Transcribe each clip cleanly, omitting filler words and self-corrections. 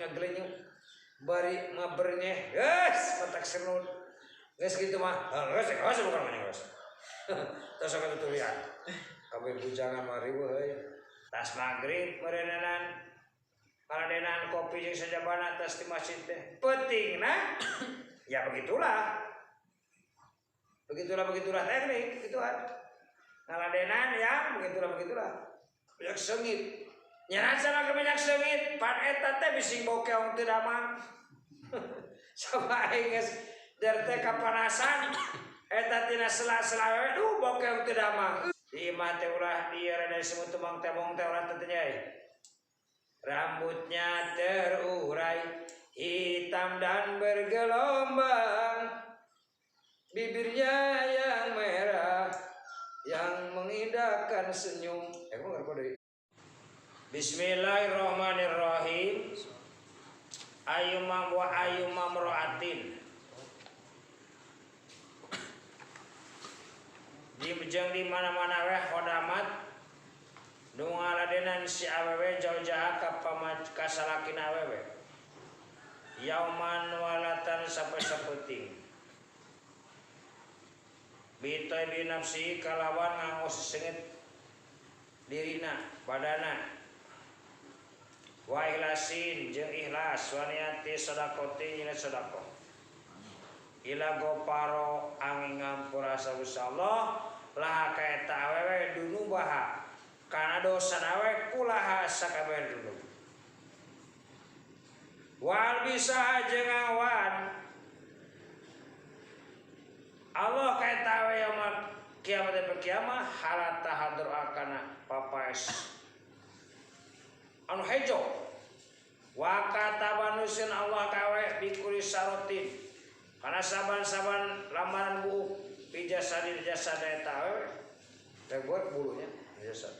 ngagelenyuk bari mabernyeh geus matak senun geus kitu mah geus geus bukan mah geus tos katutulian kabeh bujangan mah riweuh euy tas magrib meureuneunan kaladenan kopi jeung sajabana atas di masjid teh pentingna ya begitulah begitulah begitulah teknik gituan ngaladenan ya begitulah begitulah minyak seungit nyaran sama ke minyak seungit pan eta teh bising bau keong teu damang sama aing geus der teh kapanasan eta tina sela-sela we duh bau keong teu damang di imah teh ulah ieu rada semut tumang tebong teh ulah teu nya rambutnya terurai hitam dan bergelombang bibirnya yang merah yang mengindahkan senyum. Bismillahirrahmanirrahim. Ayyuma wa ayyuma mra'atin di jeung di mana-mana we khodamat nu ngaladenan si awewe jauh-jauh ka ka salakina awewe yauman walatan sampai sapenting bitoi binafsi kalawan nganggo sesengit dirina badana wa ikhlasin jeung ikhlas wa niati sedekati jeung sedekah ila goparo angin ngampura sagusti Allah lah ka eta awewe dunubaha kana dosa awewe kulaha sakabeh dunub wal bisa jeung awan Allah ka eta awewe yaumul kiamat kiamah halata hadra kana papaes anu hejo wa kataba nusin Allah kawe bikuri sarotin kana saban-saban lamaran buuk fi jasadi jasada eta awewe teh buat bulunya jasad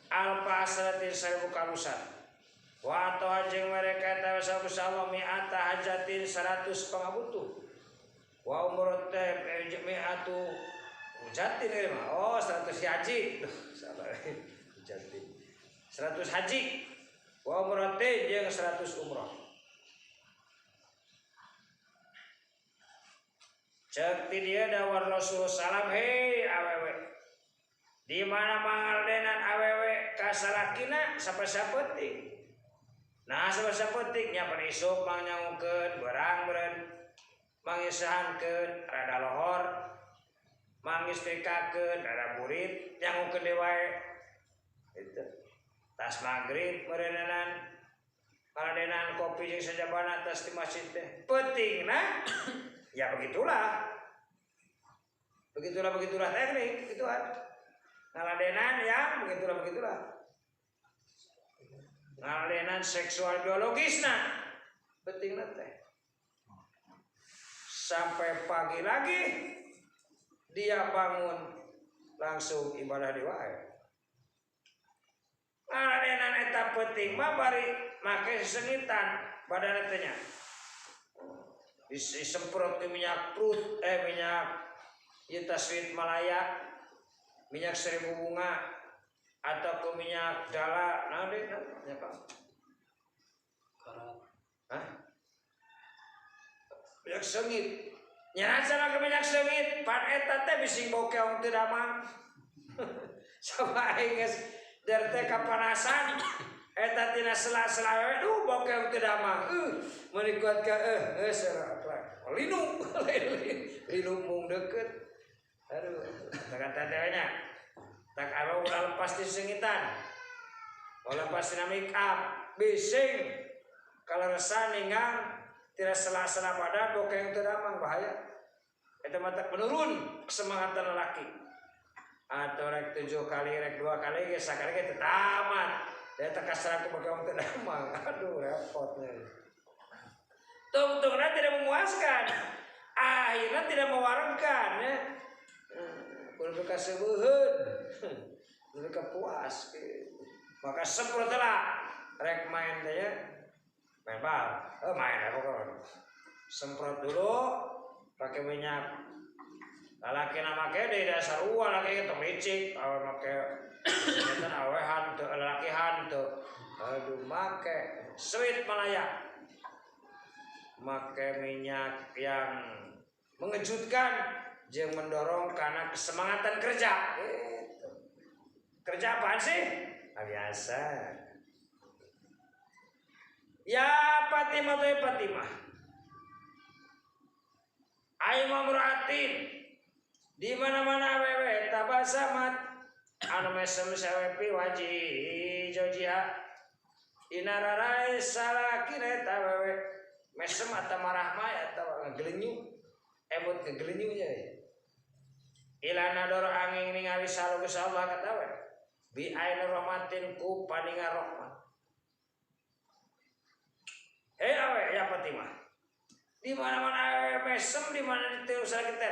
alfa asratin 1000 kalusan wa atau jeung mereka eta sabu mi'ata hajatin 100 pangabutuh wa umrah teh mi'atu hujatin ieu mah oh 100 haji duh salah hujatin 100 haji wa umrah teh jeung 100 umrah cek ti dia dawar Rasul salam hei awewe di mana mangaldenan awewe ka salakina sampai sapenting nah sampai sapenting nya pan isuk mangnyangukeun berang beureun mangisahankeun rada lohor mangistrikakeun rada burit nyangukeun deui wae itu tas magrib meureuneunan kaladenan kopi jeung sajabana atas di masjid teh pentingna ya begitulah begitulah begitulah teknik gituan ngaladenan ya begitulah begitulah ngaladenan seksual biologisna pentingna teh sampai pagi lagi dia bangun langsung ibadah di wae ngaladenan eta penting mah bari make sesengitan badan teh nya disemprot ke minyak perut minyak ieu sweet Malaya minyak 1000 bunga atau ke minyak jala naon deui nya Pak karat hah minyak seungit nyaran sama ke minyak seungit pan eta teh bising bau keong teu damang sama aing geus der teh kapanasan eta tina sela-sela we duh bau keong teu damang meuni kuat ka geus linu linu mung deukeut aduh kata-kata teh nya tak awewe ulah lepas ti seungitan ulah lepas tina make up bising kaleresan ninggang tidak sela-sela badan bokeh teu damang bahaya eta mah tak menurun kesemangatan lelaki atau rek 7 kali rek 2 kali geus sakali ge teu tamat da eta kasar ku bokeh teu damang aduh repotnya tungtungna tidak memuaskan akhirnya tidak mewarengkan ya kudu kaseubeun kudu puas gitu. Maka semprot lah rek main teh ya main bal main apa kan semprot dulu pakai minyak lalaki na make di dasar uang laki tong licik awe make ternyata awe hantu lalaki hantu aduh make sweet Malaya Make minyak yang mengejutkan jeung mendorong karena kesemangatan kerja. Gitu. Kerja apaan sih? Nah, biasa. Ya Fatimah tuh Fatimah. Ayo mamraatin di mana-mana awewe tabasamat anu mesem sawepi waji jojiha dina rarai salakina eta awewe mesem atau marah mah atau ngegelenyu emut ngegelenyunya ilana doro angin ningali salugus Allah kata we bi ain rahmatin ku paninga rahmat. Hei awe ya Fatimah di mana-mana awe mesem di mana di salaki teh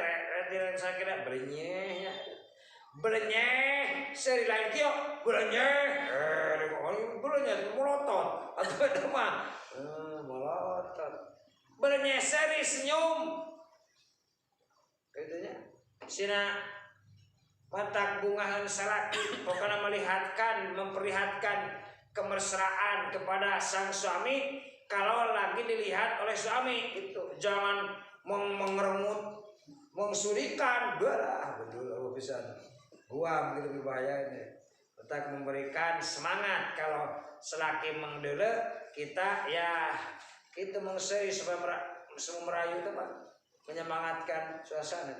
di salaki berenyeh berenyeh seri lain kieu berenyeh berenyeh melotot atau eta mah melotot berenyeh seri senyum kitunya sina matak bungahan salaki pokoknya melihatkan memperlihatkan kemesraan kepada sang suami kalau lagi dilihat oleh suami itu jangan mengeremut mengsurikan belah betul aku bisa buang gitu berbahaya ini. Tetap memberikan semangat kalau selaki mengdele kita ya itu mengseri supaya semua merayu itu Pak menyemangatkan suasana.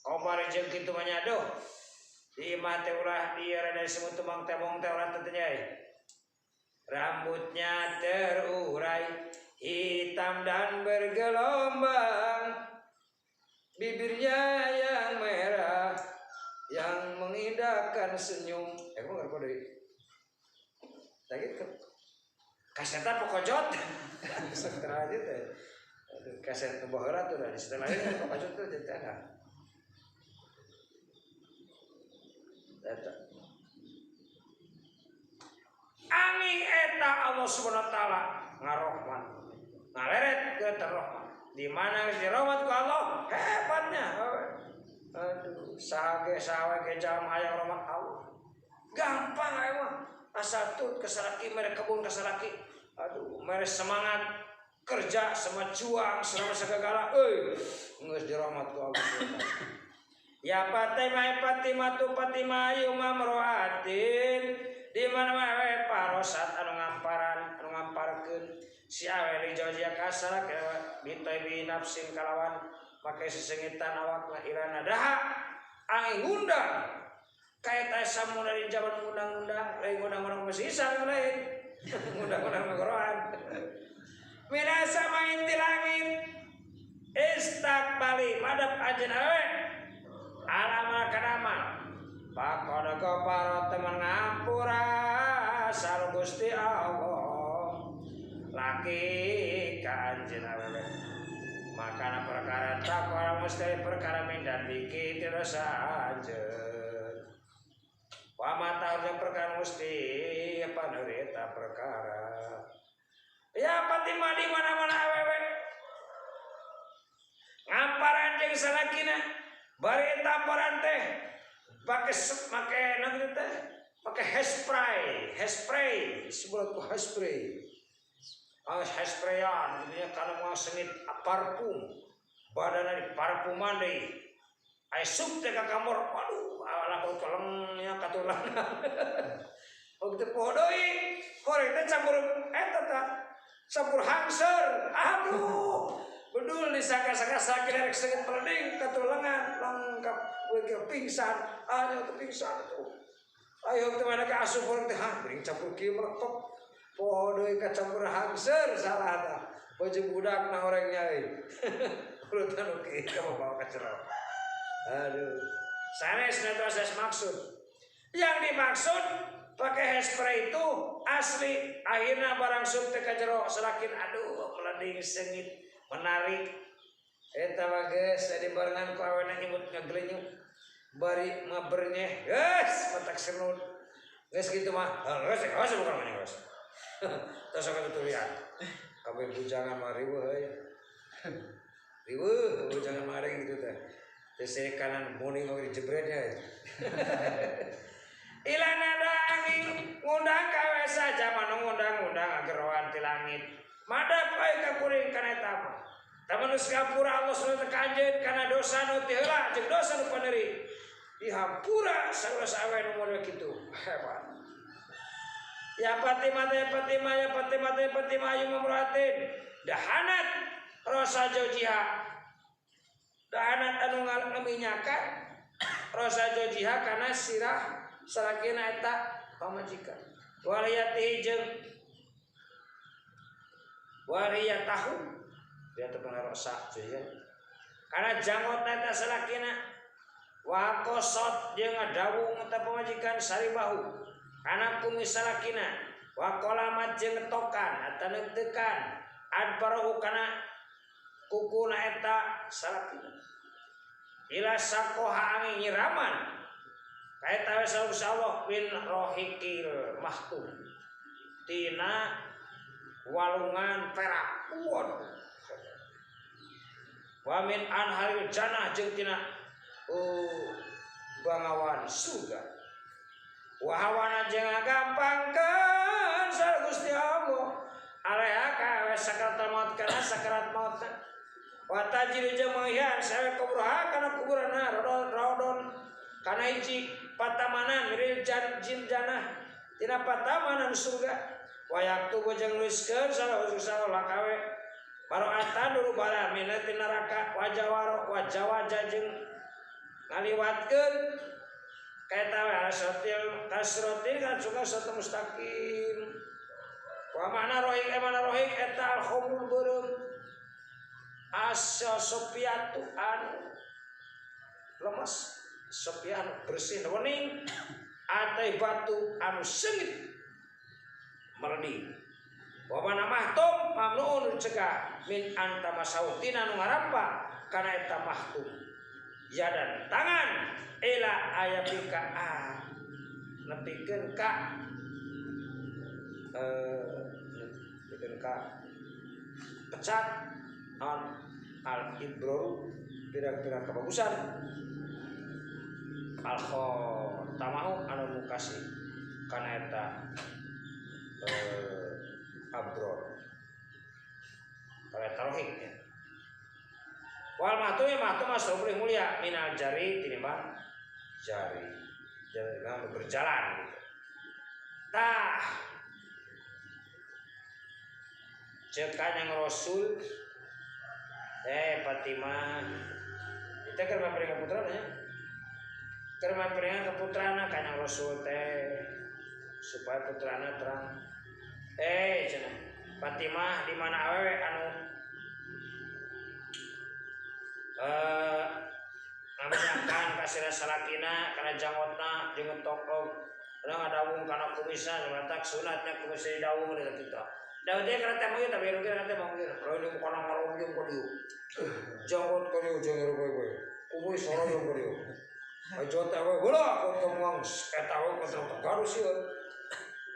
Komar jeung kitu mah nya aduh di imah teh ulah ieu dari semut tumang tebong teh ulah teu nya. Rambutnya terurai hitam dan bergelombang, bibirnya yang merah yang mengindahkan senyum. Kok ngerti deui? Tah kitu. Kaseta pokojot. Sok terakhir teh. Aduh, kaset baheula tuh dari setelah ini pokojot tuh jadi teh. Eta. Angin eta Allah Subhanahu wa taala ngarohman. Ngaleret ke terrohman. Di mana geus dirahmat ku Allah, hebatnya. Aduh, saha ge saha ge jalma hayang rahmat Allah. Gampang aya mah. Asal tut ke salaki mere kebun ke salaki. Aduh, mere semangat kerja sama juang selama segala. Euy, geus dirahmat ku Allah. Ya Fatimah Fatimah tu Fatimah ayu mamroatin di mana awe parosat anu ngamparan anu ngamparkeun si awe li jaujiya kasara bitoy bi nafsin kalawan make sesengitan awakna ilana daha angin ngundang kaya teh samun dari zaman ngundang-undang lain ngundang-undang masih isang lain ngundang-undang negoroan minasa main di langit istakbali madep anjeun awe alama kanama pakono para teman ngampura salu Gusti Allah laki ka anjeun awewe makana perkara takwa mesti perkara mindan biki dosa anjeun wa mata perkara mesti panderita perkara ya Fatimah di mana-mana awewe ngamparan jeung salakina bari tamparan teh pakai make naon teh pakai hairspray hairspray disebut ku hairspray ah hairsprayan gitu ya kalau mau sengit parfum badanna di parfuman deui aya sup teh ka kamar aduh ala kolengnya katulang oh teh poho deui korek teh campur eta tah campur hangser aduh bedul disangka-sangka sakit rek sengit meleding katulangan lengkap we pingsan ayo teh pingsan tuh ayo teh mana ka asup urang teh hah bering campur kieu meletok poho deui ka campur hangser salah tah baju budak na orangnya euy urutan nu kieu ka bawa ka jero aduh sanes na sanes maksud yang dimaksud pakai hairspray itu asli akhirnya barang sup teh ka jero selakin aduh meleding sengit menarik eta mah geus di barengan ku awena imut ngagelenyuk bari ngabernyeh geus matak senut geus kitu mah geus geus bukan mah geus tos sok tutulian kabeh bujangan mah riweuh euy riweuh bujangan mah areng kitu teh teh kanan muning oge dijebretnya ilana da angin ngundang kawe saja manu ngundang-undang ageroan ti langit Madap bae ka kuring kana eta mah. Tamun geus ngampura Allah subhanahu wa ta'ala ka anjeun kana dosa nu ti heula jeung dosa nu pandeuri. Dihampura saulas awe nu model kitu. Hebat. Ya Fatimah ya Fatimah ya Fatimah ya Fatimah ayu mamratin dahanat rasa jaujiha dahanat anu ngaminyakan rasa jaujiha kana sirah salakina eta pamajikan waliyatihi jeung waliyatahu dia teh rasa jaujiha kana janggot eta salakina wa qasat jeung ngadawung eta pamajikan saribahu kana kumis salakina wa qalamat jeung ngetokan atawa neuteukan adbarahu kana kukuna eta salakina ila sakoha angin nyiraman kaeta we saur Allah min rohikil mahtum tina walungan perak waduh wa min anharil jannah jeung tina bangawan surga wa hawana jeung ngagampangkeun sareng Gusti Allah alaiha ka sakaratul maut kana sakarat maut wa tajri jeung manggihan sawe kubroha kana kuburanna rodon kana hiji patamanan miril jin janah tina patamanan surga wa yaktubu jeung nuliskeun sareng Gusti Allah kawe baroatan dulu bara minat tina neraka wajawaro wajawaja jeung ngaliwatkeun kaita we asatil kasrotil kan suka satu mustaqim wa makna rohik mana rohik eta al khumul beureum asa sopiatu anu lemes sopian bersih wening atai batu anu seungit merening wa mana mahtum mamnuun cegah min antamasautina nu ngarampa kana eta mahtum yadan tangan ila ayabika a nepikeun ka nepikeun ka pecat non al ibroru pirang-pirang kebagusan al khatamahu anu mukasi kana eta abror kana eta rohik nya wal mahtum ya mahtum asrul mulia minal jari tinimbang jari jari berjalan gitu tah cekan yang Rasul Fatimah kita keur maperingan putrana nya keur maperingan ke putrana ka yang Rasul teh supaya putrana terang cenah Fatimah di mana awewe anu ngaminyakan ka sirah salakina kana janggotna jeung ngetokok urang ngadawung kana kumisna matak sunatnya kumisna didawung deui kitu. Daun dia kana teh meuyeun tapi rugi kana teh meuyeun. Royong kana ngarongjong ka dieu. Janggot ka dieu jeung rugi we. Kumis royong ka dieu. Ajo teh we bola kotomuang eta we kotor tegaru sieun.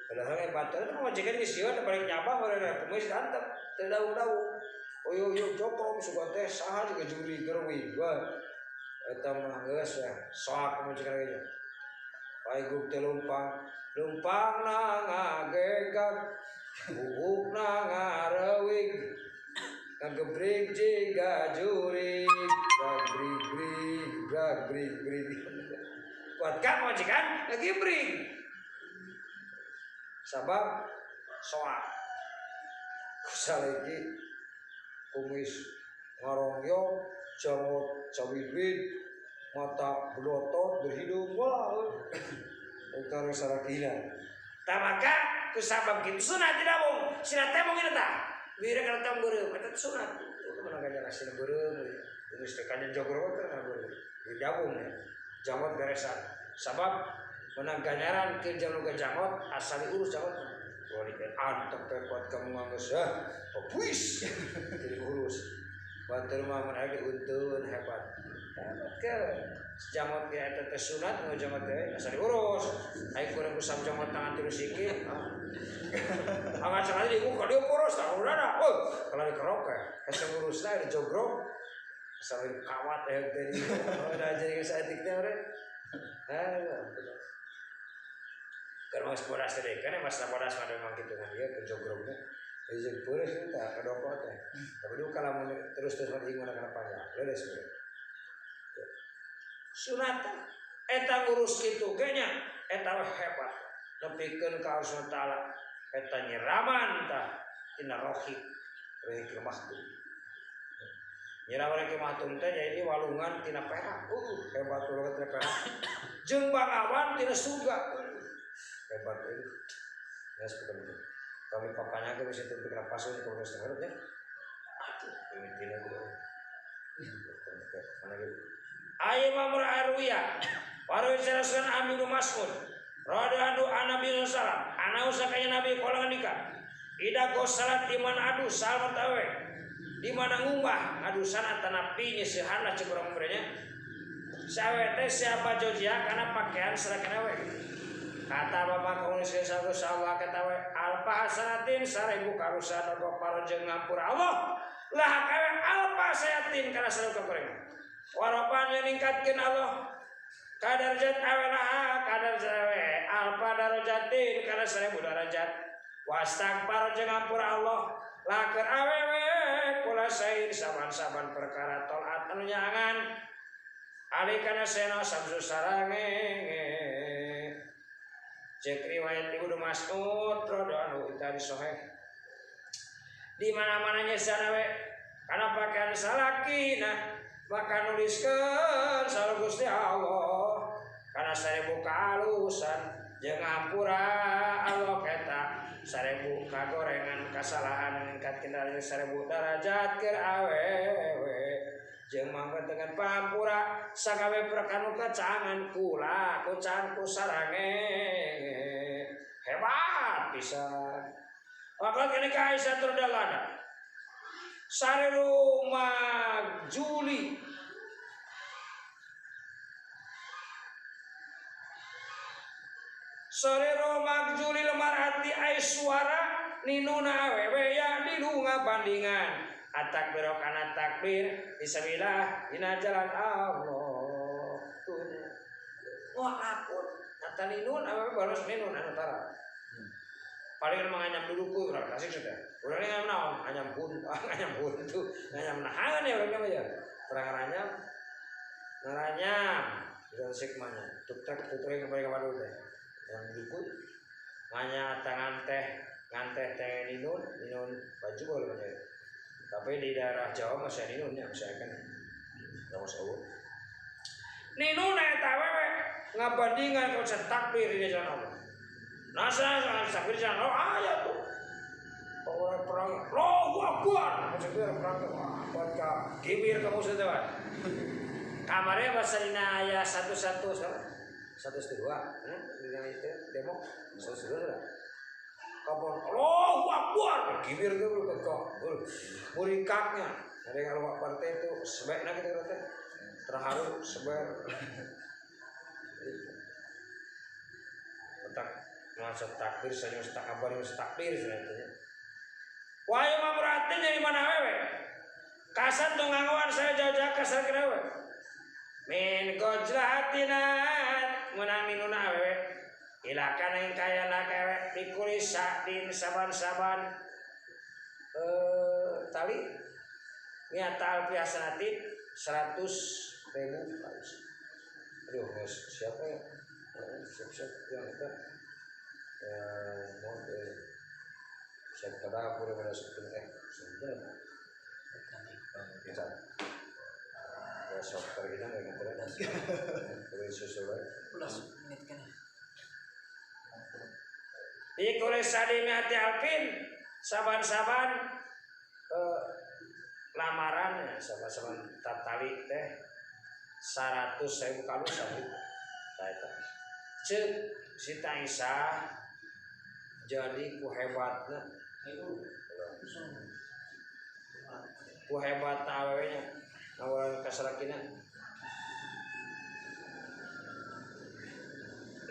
Padahal batur teh majikan geus sieun balik nyabah meureun kumis antep teu dawung-dawung. Oyo yo jokong sugan teh saha juga juri gerwi wah eta mah geus we soak majikan ge. Pai grup teh lumpang lumpang na ngagegag buukna ngareuwig ngagebrig jiga jurig brag brig brag brig brig kuat kan majikan ngagebrig sabab soak kusaleki kumis ngarongyong janggot cawidwid mata belotot berhidung wah utara sarakina tah maka kusabab kitu sunat tidak mung sina teh mung ieu tah bira kana teh beureum eta sunat mana ganjar sina beureum kumis teh kanyen jogro teh kana beureum didabung ya janggot garesan sabab menang ganjaran ke jalur janggot asal diurus janggot wali antep teh kuat kamu nganggeus ah puis jadi urus batur mah mun aya diuntun hebat hebat ke janggot ge eta teh sunat nu janggot teh asal diurus ai kurang kusam janggot tangan terus sikit ah cenah di muka dia poros tah urana oh kalau dikerok eh hese ngurusna dijogrok asal kawat eh teh udah jadi saeutik teh ore Keur mah bodas teh kan masalah bodas mah memang kitu kan ieu ke jogrogna. Izin peureus teh kadoko teh. Tapi du kalamun terus-terus mah inguna kana panjang. Leres we. Sunat eta ngurus kitu ge nya eta hebat. Nepikeun ka Allah Taala eta nyiraman tah tina rohik rohik mahtum. Nyiraman rohik mahtum teh jadi walungan tina perak. Hebat walungan tina perak. Jeung bangawan tina surga. Hebat euy. Ya seperti itu. Kami papanya ke bisa tutup kena pasung ke terus terus ya. Aduh, ini tina kudu. Mana gitu. Ayo mamur arwiya. Waru saraskan Aminu Mas'ud. Radhiyallahu anhu Nabi sallam. Ana usakanya Nabi kala ngendika. Ida gosalat di mana adu salmat awe. Di mana ngumbah ngadusan atanapi nyeusehan lah cek urang meureunnya. Sawe teh siapa jojia kana pakaian serakan awe. Kata bapak kamu sagu sawah kata we alfa hasanatin 1000 karusan ogo jeung ngampura Allah lah kawe alfa sayatin kana 1000 kagorengan waropan yang ningkatkeun Allah kadarjat awe laha kadarjat awe alfa darajatin kana 1000 darajat wastagfar jeung ngampura Allah lah keur awewe kula sair saban-saban perkara tolaat anu nyangan ali kana sena samsu sarange. Cek riwayat Ibnu Mas'ud radhiyallahu anhu tadi sahih. Di mana-mananya sana we kana pakaian salaki nah maka nuliskeun sareng Gusti Allah kana 1000 kaalusan jeung ngampura Allah eta 1000 kagorengan kasalahan ningkatkeun derajat 1000 darajat keur awewe jeung mangga dengan pampura sakabe perkanu kacangan kula kucan ku sarange hebat pisan. Waqat kene ka Aisyah radhiyallahu anha sariru magjuli sariru magjuli lemarati ai suara ninuna awewe ya dilunga bandingan atakbir kana takbir fisabilillah dina jalan Allah tuh wah akun kata ninun awewe baros ninun anu tara paling menganyam duluku urang kasih sudah urang nganyam naon nganyam hun nganyam huntu nganyam nahan ya urang mah ya terang nganyam ngaranyam urang sikmanya tuk-tak tutur yang kembali kepada teh yang duluku nganya tangan teh nganteh teh ninun ninun baju boleh banyak. Tapi di daerah Jawa masih ninun ya, masih kan. Enggak usah. Ninun eta awewe ngabandingan konsep takbir di jalan Allah. Nah, saya takbir di jalan Allah aya tuh. Orang perang, Allahu Akbar. Konsep perang tuh, wah, ka gibir ka musuh teh. Kamarnya bahasa dina aya 11 salah. 112, dina itu demo 112 lah. Kapan Allahu Akbar gibir ge kok murikaknya ada yang kalau partai itu sebaiknya kita teh terharu sebar otak masa takbir saja takabur takbir sebenarnya wahyu mamuratin dari mana wewe kasan tuh ngangguan saya jauh-jauh kasar kena wewe min gojlahatinat menang minuna wewe ilakan yang kaya nak ewe dikulis sadin saban-saban tali miata alfiasanatin 100.000 kali. Aduh, siapa ya? Siap-siap yang itu yang mau siap pada aku udah sebentar sebentar. Kita ya software kita nggak ngerti kan? Terus sesuai. Ulas menit kan? Dikulis sadimi hati alpin saban-saban lamaran ya saban-saban tatali teh 100.000 kalu sabu tah eta ceuk Siti Aisyah jadi ku hebatna ku hebatna awewe nya ngawaran ka salakina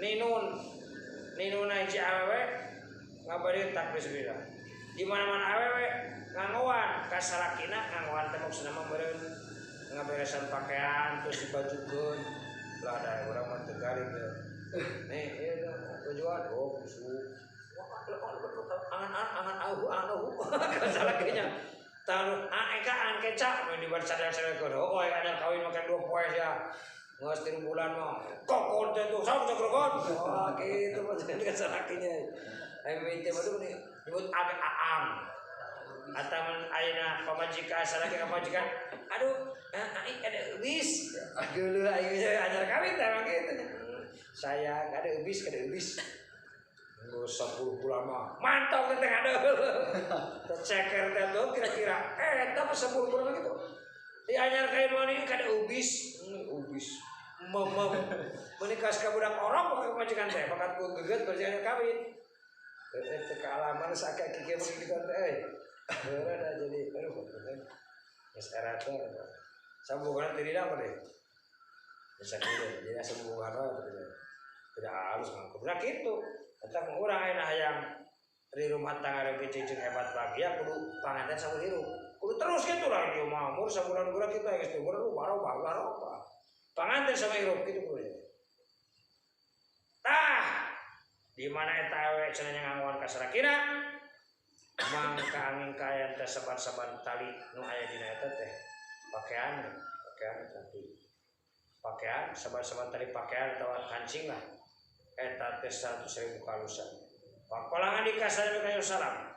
ninun ninuna hiji awewe ngabari takbir bismillah di mana-mana awewe nganggoan ka salakina nganggoan teh maksudna mah meureun ngaberesan pakaian terus dibajukeun lah da urang mah teu garing ieu nih ieu tujuan oh musuh angan angan ahu ahu Taruh eka an keca nu dibar sadar-sadar oh ada kawin makan 2 poe ya. Geus 3 bulan mah kokon teh tuh sok sok kokon. Wah kitu mah kan salakinya. Aing mimiti mah tuh nyebut abe aam. Ataman ayeuna pamajikan salaki ka pamajikan aduh aing ada eubis. Geuleuh aing anyar kawin teh mah kitu. Sayang ada eubis kada eubis. Geus 10 bulan mah mantap teh ada. Terceker teh tuh kira-kira eta mah 10 bulan mah gitu. Di anyar kawin mah ini kada eubis. Ubis mem menikah ka budak orok pakai pamajikan teh bakat ku geget berjalan kawin teu kaalaman sakit kieu begitu teh euy beureuh jadi aduh geus era teh sambungan teu dina apa deh bisa kieu jadi sambungan wae tidak halus mah kudu kitu eta urang ayeuna hayang di rumah tangga reukeun jeung hebat bahagia kudu panganten saur hirup kudu terus kitu lah di imah umur sabulan gura kita geus teu barobah panganten sama hirup kitu kudu. Tah di mana eta awewe cenah ngangon ka sarakina mangka angin kayan teh saban-saban tali nu aya dina eta teh pakaian tadi pakaian saban-saban tali pakaian atawa kancing lah eta teh 100.000 kalusan. Pakolangan dikasih kayu salam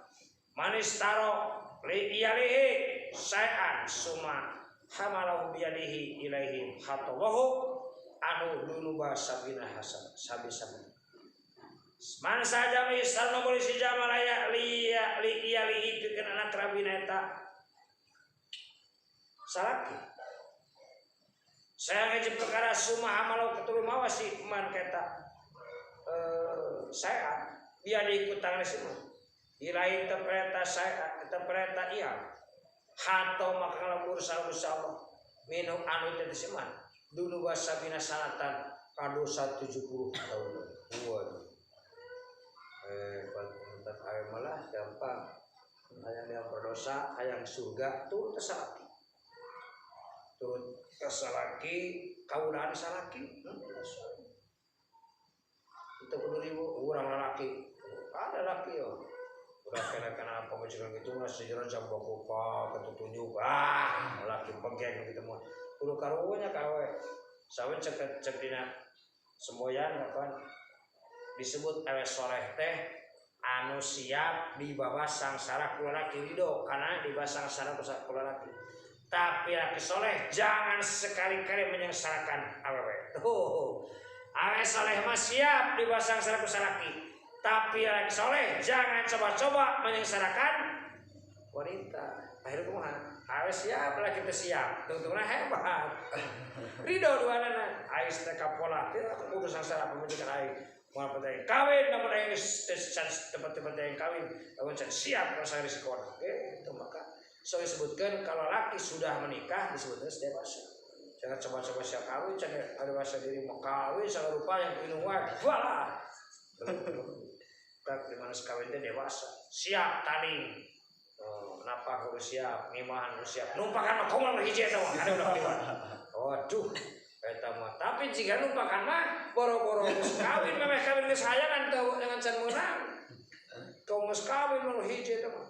manis taro li iyalihi sayan suma hamalahu biyadihi ilaihim hatawahu anu dunuba sabina hasan sabi-sabi man saja misal nomor si jamalaya liya li iyalihi pikeun anak rabina eta salaki saya ngaji perkara suma hamalahu ketulu mawa si man keta sayan dia diikut tangan semua ilahi tepreta saya tepreta iya hato maka ngalembur saha Allah minum anu teh siman dunu basabina sanatan kadosa 70 tahun. Waduh hebat ayo malah gampang hayang dia berdosa hayang surga turut ke salaki turut ke salaki kaulaan salaki itu kudu ribu urang lalaki ada laki yo udah kena pemajikan gitu mah sejalan jam bakopa ketutunjuk ah laki pegeng gitu mah kudu karunya kawe sawen cek cek dina semboyan kapan disebut awe soleh teh anu siap di bawah sangsara ku lalaki ridho karena di bawah sangsara ku lalaki tapi laki soleh jangan sekali-kali menyengsarakan awewe tuh awe soleh mah siap di bawah sangsara ku salaki tapi laki soleh jangan coba-coba menyengsarakan wanita. Akhirnya kumaha? Awe siap laki teh siap. Tungtungna hebat. Ridho duanana. Aing teh kapola teh kudu sangsara pamajikan aing. Moal penting kawin namun aing geus tempat-tempat aing kawin lamun can siap rasa risikona. Gitu maka so disebutkan kalau laki sudah menikah disebutnya dewasa. Jangan coba-coba siap kawin can dewasa diri mau kawin segala rupa yang minum wae. Walah. Tak di mana sekawin teh dewasa siap taling napa kudu siap ngimahan kudu siap numpakan mah komo hiji eta mah ada udah liwat waduh eta mah tapi jika numpakan mah boro-boro geus kawin memeh kawin geus hayangan teu dengan can meunang tong geus kawin mah hiji eta mah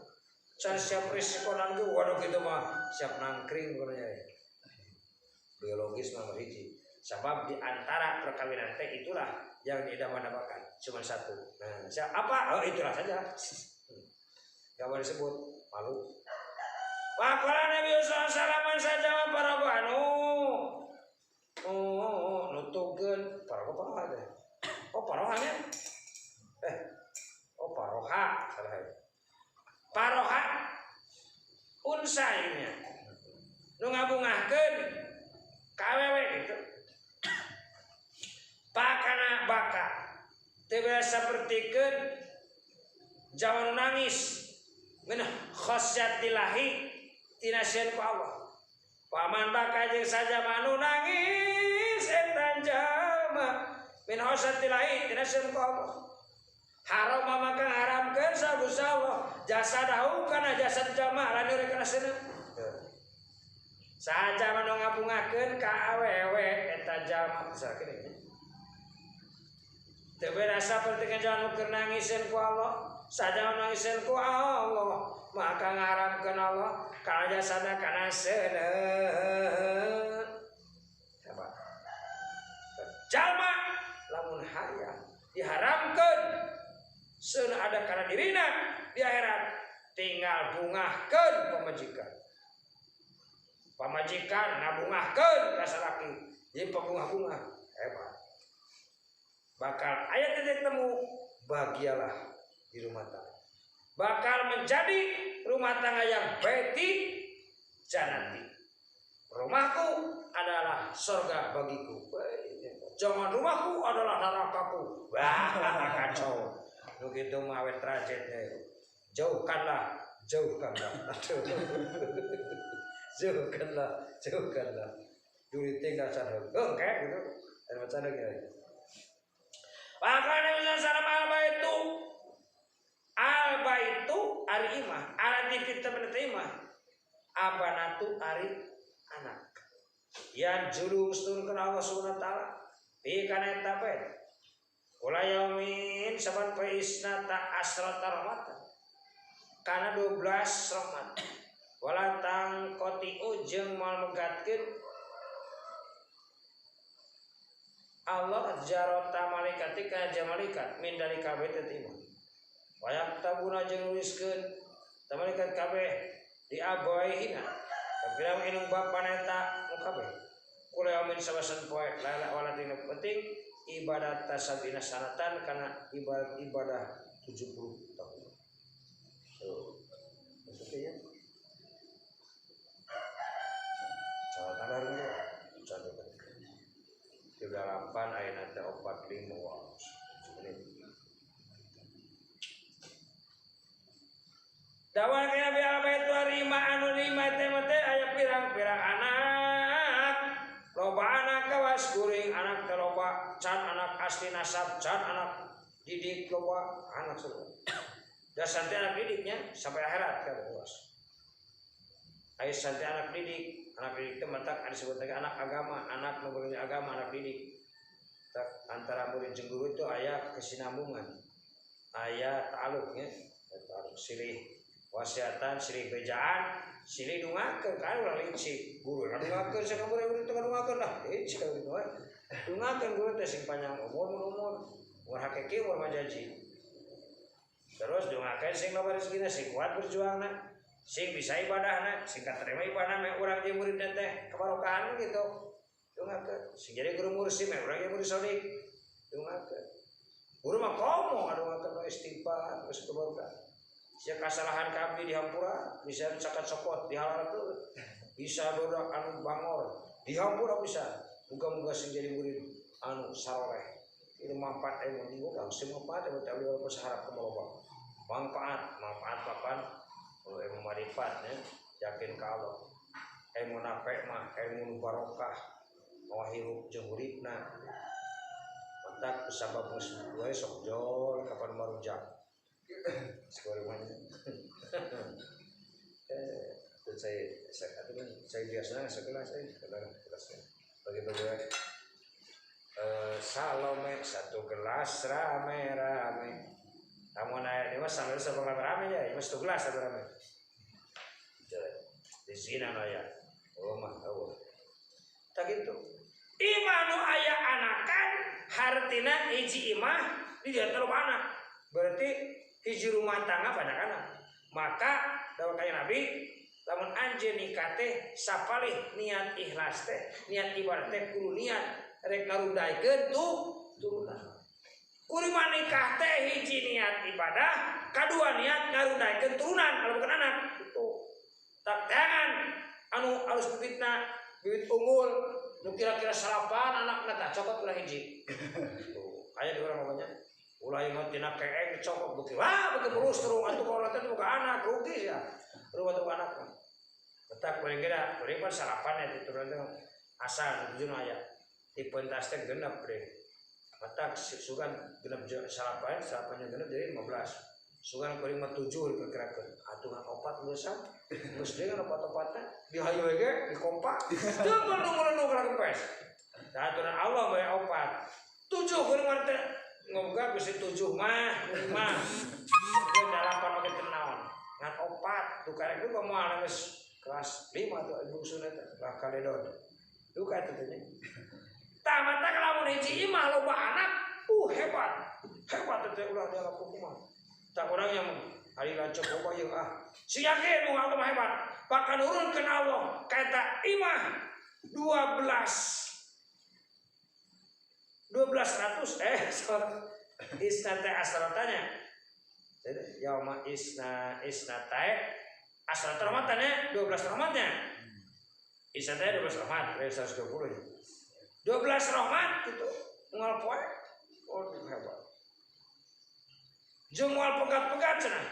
can siap risikonan ge waduh kitu mah siap nangkring kudu biologis nomor hiji sebab di antara perkawinan teh itulah yang diidam-idamkan cuma satu. Nah, siapa? Oh, itulah saja. Gak boleh disebut malu. Waqala Nabi sallallahu alaihi wasallam saja para anu. Oh, nutukeun para apa teh? Oh, parohanya. Oh, paroha salah. Paroha unsa ieu. Nu ngabungahkeun ka awewe gitu. Pakana baka teu biasa sapertikeun jaman nangis min khasyatillahi tina sieun ku Allah. Paman baka jeung sajama nu nangis eta jalma min khasyatillahi tina sieun ku Allah. Haram maka haramkeun sabu Allah jasadahu kana jasad jalma lan urang kana sieun. Sajama nu ngabungakeun ka awewe eta jalma sakieu. Teu berasa sapertikeun jalma nu keur nangiseun ku Allah, sajama nangiseun ku Allah, Maka ngaharamkeun Allah kana jasada kana seuneu. Hebat. Jalma lamun hayang diharamkeun seuneu ada kana dirina di akhirat tinggal bungahkeun pamajikan. Pamajikan ngabungahkeun ka salaki. Jadi pabungah-bungah hebat. Bakal aya titik temu bahagialah di rumah tangga. Bakal menjadi rumah tangga yang baiti janati. Rumahku adalah surga bagiku. Jangan rumahku adalah nerakaku. Wah, kacau. Begitu mah awet trajetnya. Jauhkanlah, jauhkanlah. Aduh. Jauhkanlah, jauhkanlah. Duri tinggal sana. Oh, kayak gitu. Ada macam lagi. Maka Nabi sallallahu alaihi itu alba itu ari imah, alati fitnah imah. Abanatu ari anak. Yang juru turunkeun Allah Subhanahu wa taala bi kana eta bae. Kula yaumin saban poe isnata asrata rahmatan. Kana 12 rahmat. Wala tangqati jeung moal megatkeun Allah jarota malaikati ka malaikat min dari kabeh teh imah. Wayak tabuna jeung nuliskeun ta malaikat kabeh di abaihina. Kapirang inung bapana eta nu kabeh. Kula yaumin sabasan poe laila wala dina penting ibadat tasabina sanatan kana ibadat ibadah 70 tahun. So, maksudnya ya. Cara tadarnya, cara 38 ayat 45 wah menit. Dawal ka Nabi al-bait wa anu lima teh teh aya pirang-pirang anak. Loba anak kawas kuring anak teh loba can anak asli nasab can anak didik loba anak semua. Dasar teh anak didiknya sampai akhirat kan luas. Aya santai anak didik teh matak disebut lagi anak agama, anak nu beuleuh agama, anak didik. Antara murid jeung guru itu aya kesinambungan, aya ta'aluk nya, ta'aluk silih wasiatan, silih bejaan, silih dungakeun kan ulah licik. Guru ngadungakeun saha murid teh ngadungakeun lah, licik ka kitu we. Dungakeun guru teh sing panjang umur umur, umur hakiki umur majaji. Terus dungakeun sing loba rezekina, sing kuat berjuangna. Sing bisa ibadahna, sing katerima ibadahna meh urang jeung muridna teh kebarokahan gitu. Dungakeun. Sing jadi guru mursi meh urang jeung murid sodik. Dungakeun. Guru mah komo ngadungakeun istighfar geus kebarokahan. Sia kasalahan ka abdi dihampura, bisa cakat sokot dihalalkeun. Bisa bodak anu bangor, dihampura bisa. Muga-muga sing jadi murid anu saroleh. Ieu manfaat ilmu muga sing manfaat ilmu teh walaupun saharap kumaha. Manfaat, manfaat papan kalau ilmu marifat ya, yakin ka Allah. Ilmu nape mah ilmu barokah, mawa hirup jeung uripna. Matak sabab geus wae sok jol kapan marujak. Sekolah rumahnya. Saya biasanya sekolah saya kelasnya. Bagi-bagi Salome satu gelas rame-rame. Namun aya di mah sambil sabang rame ya, ieu satu gelas satu rame. Di sini aya. Oh mah eueuh. Tak kitu. Imah nu aya anakan hartina hiji imah di dieu teh loba anak. Berarti hiji rumah tangga banyak anak. Maka dawa kaya Nabi lamun anjeun nikah teh sapalih niat ikhlas teh, niat ibadah teh kudu niat rek ngarundaikeun tuh turunan. Kuring nikah teh hiji niat ibadah, kadua niat ngarundaikeun turunan kalau bukan anak itu. Tak jangan anu alus bibitna bibit unggul nu kira-kira salapan anakna tah cokot ulah hiji. Tuh, aya di urang banyak. Ulah ieu mah tina keeng dicokot beuki wah beuki mulus terus atuh kalau teh boga anak rugi sia. Rugi atuh anak mah. Betak kuring ge da, kuring pan salapan eta turunan teh asal tujuh aya. Di pentas teh genep deh. Matak sugan genep salapan, salapannya genep jadi 15. Sugan kuring mah 7 diperkirakeun. Atuh ngan opat geus geus deui ngan opat-opatna dihayu we ge dikompa. Teu melung-melung kana kempes. Da aturan Allah bae opat. 7 kuring mah teh ngoga geus 7 mah, mah. Geus 8 oge teu naon. Ngan 4 4 duka rek duka moal geus kelas 5 tuh bungsuna teh lah kaledon. Duka eta teh nya. Tah mata lamun hiji imah loba anak, hebat. Hebat teh ulah dialap kumaha. Tah urang yang ari lanceuk loba ieu ah. Si yakin nu Allah hebat. Bakal nurunkeun Allah ka eta imah 1200 sorry. Isnate asratanya. Jadi yauma isna isnate asrat rahmatnya 12 rahmatnya. Isnate 12 rahmat, 120 ya. 12 rahmat gitu unggal poe. Oh hebat. Jeung moal pegat-pegat cenah.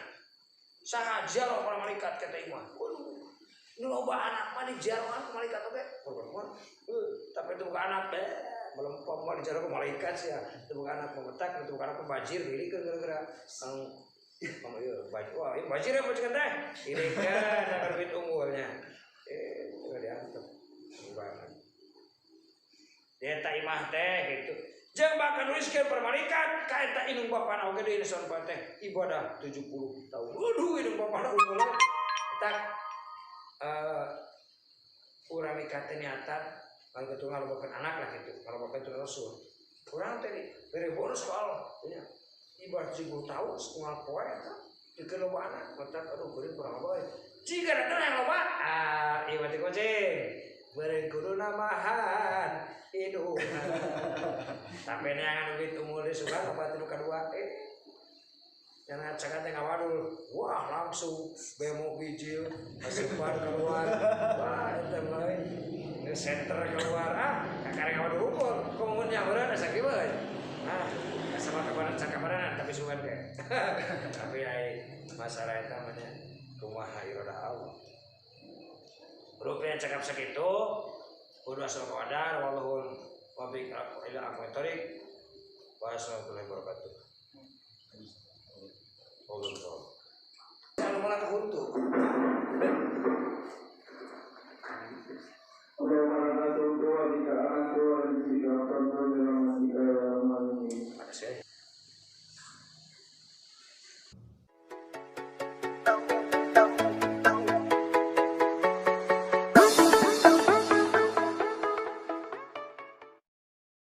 Saha ziarah para malaikat kata imah. Waduh, nu loba anak mah diziarahan ku malaikat oge. Korban. Tapi itu bukan anak teh. Melempem mah diziarah ku malaikat sih ya. Itu bukan anak pemetak, itu bukan anak pembajir milikeun gara-gara anu kamu ieu bajir. Wah, ieu bajir ya bajir teh. Ilikeun agar duit unggulnya. Teu diantep. Bukan. Eta imah teh gitu. Jeung bakal nuliskeun para malaikat ka eta indung bapana oge deui son teh ibadah 70 tahun. Waduh, indung bapana unggul. Eta urang nikah teh niatan kalau ketua ngalobakeun anak lah gitu, ngalobakeun itu rasul. Urang teh bere bonus ku Allah nya. Ibadah 70 tahun unggal poe eta dikeun loba anak, matak aduh geuring kurang loba euy. Jika datang yang loba, ah ieu mah teh kucing. Beureun kudu namahan indungna. Tapi neangan duit umur di suka loba teh nu kadua Jangan ngacakan teh ngawadul. Wah, langsung bemo bijil, asupan keluar. Wah, eta mah euy. Center keluar ah, kakara ngawadul ukur. Komun nya meureun asa kieu euy. Ah, sama kabaran cakabaranan tapi sugan ge. Tapi ai masalah eta mah nya kumaha irodah Allah. Rupanya cakap sakitu, kudu asal qadar wallahu wabiq ila aqwamit thoriq. Wassalamualaikum warahmatullahi wabarakatuh. Allah. Kalau malah kehuntu. Makasih.